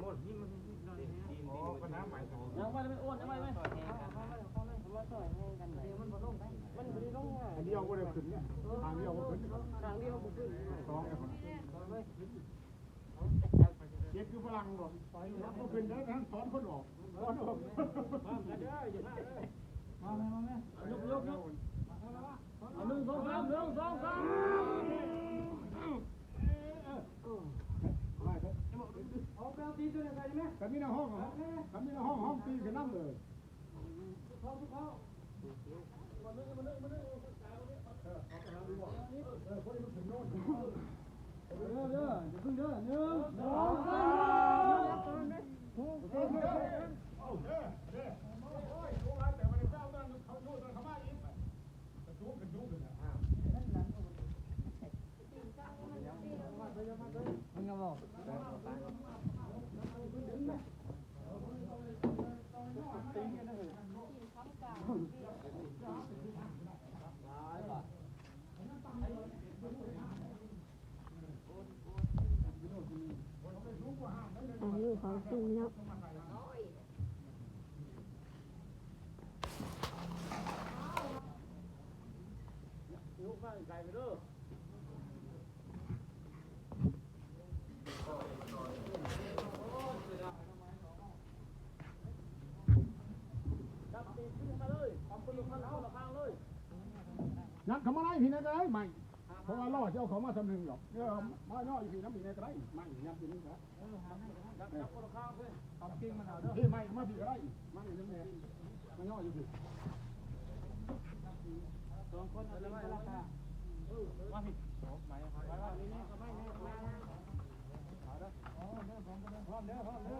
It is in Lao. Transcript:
ມອນນີ້ມັນ ໂອ້ ກະນ້ຳໃໝ່ ຍັງໄວ້ໄປ ອ້ວນ ຍັງໄວ້ໄປ ມັນບໍ່ໄດ້ລົງ ມັນບໍ່ໄດ້ລົງງ່າຍ ອັນດຽວບໍ່ໄດ້ຂຶ້ນເນຍ ທາງດຽວບໍ່ຂຶ້ນ ທາງດຽວບໍ່ຂຶ້ນ ສອງແລ້ວ ເຮັດຄືຝຣັ່ງບໍ່ ບໍ່ຂຶ້ນໄດ້ ສອນຄົນອອກ ສອນອອກ ມາເດີ ຢ່າມາເດີ ມາແມ່ ມາແມ່ ຍົກ ຍົກ ຍົກ ເອົາ ໜຶ່ງ ສອງ ສາມ ໜຶ່ງ ສອງ ສາມ ເອົາແປວຕີນຕົວນີ້ໃສ່ໄດ້ໄໝ ຄັນມີແນວຮ້ອງ ຄັນມີແນວຮ້ອງ ຮ້ອງຕີນຂຶ້ນນຳເລີຍ ເດີ ເດີ ຢ່າເພິ່ງເດີ ໜຶ່ງ ສອງ ສາມ ເດີ ເດີ ເດີ ໂອ້ຍ ໂອ້ຍ ແຕ່ບໍ່ໄດ້ເຂົ້າ ເຂົ້າຢູ່ ເຂົ້າມາອີກ ກະຈຸກ ກະຈຸກ ມັນກໍບອກ ຂອງຢູ່ຂອງກິນເນາະ ຍັດເຂົ້າມາໃນພີ້ແດ່ ໄມ້ ເພາະວ່າລໍ້ຊິເອົາເຂົ້າມາສ່ຳໜຶ່ງດອກ ເອີ ມາຍໍ້ຢູ່ພີ້ນຳພີ້ແດ່ກະໄດ້ ໄມ້ຍັດຢູ່ນີ້ກະ ຈັບຄົນລະຂ້າງເພິ່ນ ເອົາກິ່ງມັນເອົາເດີ ເອີ ໄມ້ມາພີ້ກະໄດ້ ໄມ້ນຳແດ່ ມາຍໍ້ຢູ່ພີ້ ສອງຄົນເອົາໄວ້ລະຂ້າງ ມາພີ້ ໄມ້ ໄມ້ ໄມ້ ໄມ້ ເອົາເດີ ເອົາເດີ ພ້ອມເດີ ພ້ອມເດີ